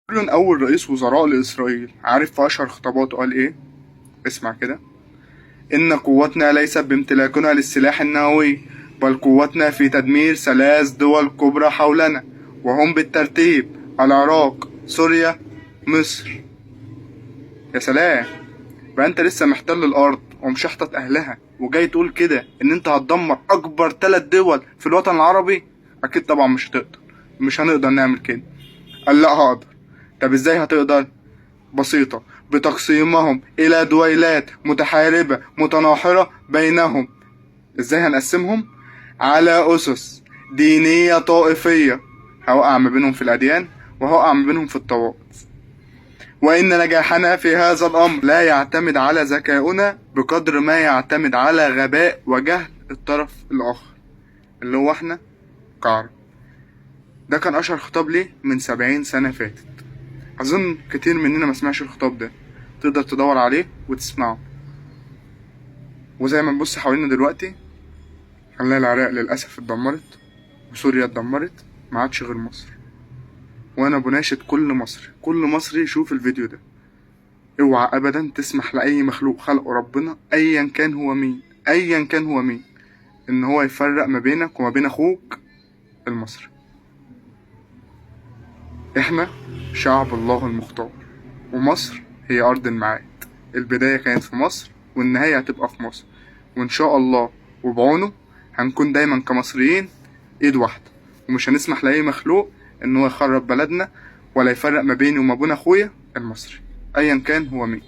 بن أول رئيس وزراء لإسرائيل، عارف في أشهر خطاباته قال إيه؟ اسمع كده: إن قوتنا ليست بامتلاكنا للسلاح النووي، بل قوتنا في تدمير 3 دول كبرى حولنا، وهم بالترتيب العراق، سوريا، مصر. يا سلام، بقى انت لسه محتل الارض ومشحطط اهلها وجاي تقول كده ان انت هتدمر اكبر 3 دول في الوطن العربي؟ اكيد طبعا مش هتقدر، مش هنقدر نعمل كده. قال لا هقدر. طب ازاي هتقدر؟ بسيطة، بتقسيمهم الى دويلات متحاربة متناحرة بينهم. ازاي هنقسمهم؟ على اسس دينية طائفية، هوقع ما بينهم في الاديان وهوقع ما بينهم في الطوائف. وإن نجاحنا في هذا الأمر لا يعتمد على ذكائنا بقدر ما يعتمد على غباء وجهل الطرف الآخر اللي هو احنا كعرب. ده كان أشهر خطاب ليه من 70 سنة فاتت. أظن كتير مننا ما سمعش الخطاب ده، تقدر تدور عليه وتسمعه. وزي ما نبص حوالينا دلوقتي هنلاقي العراق للأسف اتدمرت وسوريا اتدمرت، ما عادش غير مصر. وانا بناشد كل مصري، كل مصري يشوف الفيديو ده، اوعى ابدا تسمح لاي مخلوق خلقه ربنا ايا كان هو مين، ايا كان هو مين، ان هو يفرق ما بينك وما بين اخوك المصري. احنا شعب الله المختار، ومصر هي ارض الميعاد. البداية كانت في مصر والنهاية هتبقى في مصر، وان شاء الله وبعونه هنكون دايما كمصريين ايد واحدة، ومش هنسمح لاي مخلوق ان هو يخرب بلدنا ولا يفرق ما بيني وما بين اخويا المصري ايا كان هو مين.